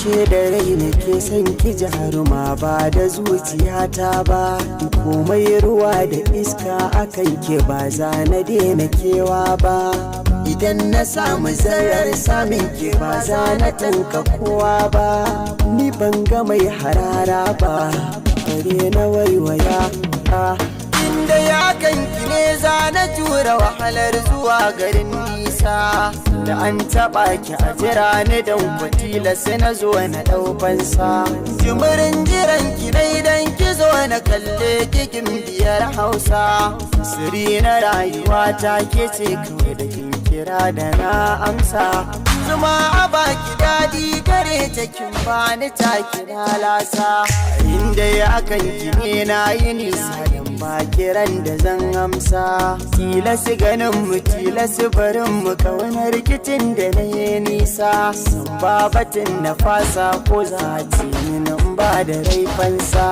Ashe da rai nake son ki jaruma, ba da zuciyata ba. Komai ruwa da iska akan ke, ba za na daina kewa ba. Idan na samu zarar samun ke, ba za na tanka kowa ba. Ni ban ga mai harara ba, bare na waiwaya. Inda ya kanki ne za na jura wahalar zuwa garin nisa. Da an taɓa ki a jira ni, don kwatila sai na zo na ɗaukansa. Jimirin jiran ki dai dan ki zo na kalle kikin biyar Hausa. Siri na rayuwa ta ke ce kawai, da kin kira da na amsa. Zuma a baki daɗi gare ta, kin bani ta kira lasa. Inda ya kanki ne na yi nisa, dan ba kiran da zan amsa. Tilasu ganin mu, tilasu barin mu, kaunar rikicin da na yi nisa. San babatin na fasa ko za a ce min ba da raifansa.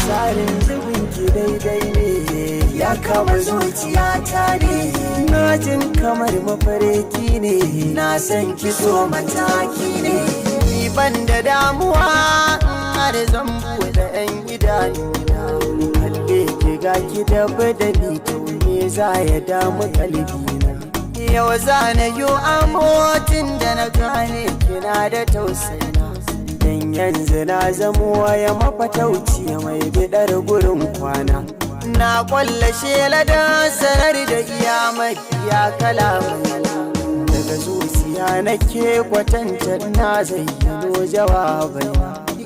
Tsarin zubin ki daidai ne, ya kama zuciyata ne. Na jin kamar mafarki ne, na san ki so mataki ne. Ni ban da damuwa har zan buɗe 'yan idanuna. Kalle ki, ga ki da badali, to me za ya damu kalbina? Yau za na yi amotin da na gane kina da tausayina. Dan yanzu na zamo waya mafatauci mai bidar gurin kwana. Na kwalla shela da sanar da iya mafiya kalamai. Daga zuciya nake kwatanta, na zayyano jawabai.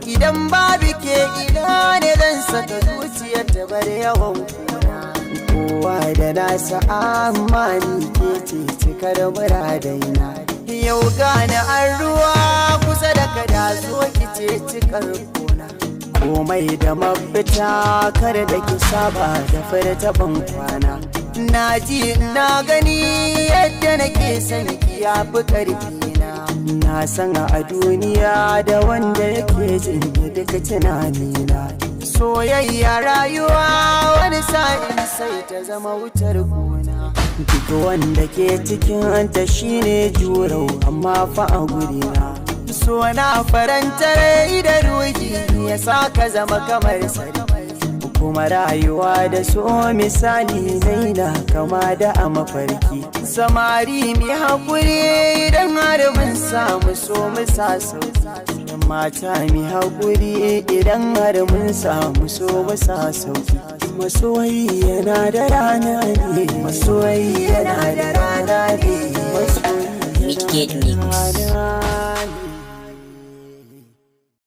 Idan babu ke, ina ne zan saka zuciyar ta bar yawan kuna? Kowa da nasa, amma ni ke ce cikar muradaina. Yau gane an ruwa kusa da kada, zo ki ce cikar kona. Komai da mafita, kar da ki saba da furta ban kwana. Na ji na gani yadda nake son ki ya fi ƙarfi na. Na san a duniya da wanda yake jin duk tunanina. Soyayya rayuwa, wani sa'in sai ta zama wutar gona. Duk wanda ke cikin ta shine jurau, amma fa a gurina. So na faranta rai da ruhi, ya sa ka zama kamar sarki. Kuma rayuwa da so, misali naina kama da a mafarki. Samari, mi haƙuri, idan har mun samu so mu sa sauki. Mata, mi haƙuri, idan har mun samu so mu sa sauki. Masoyi yana da rana ne, masoyi yana da rana ne, masoyi Midgate yana Mix. da rana ne.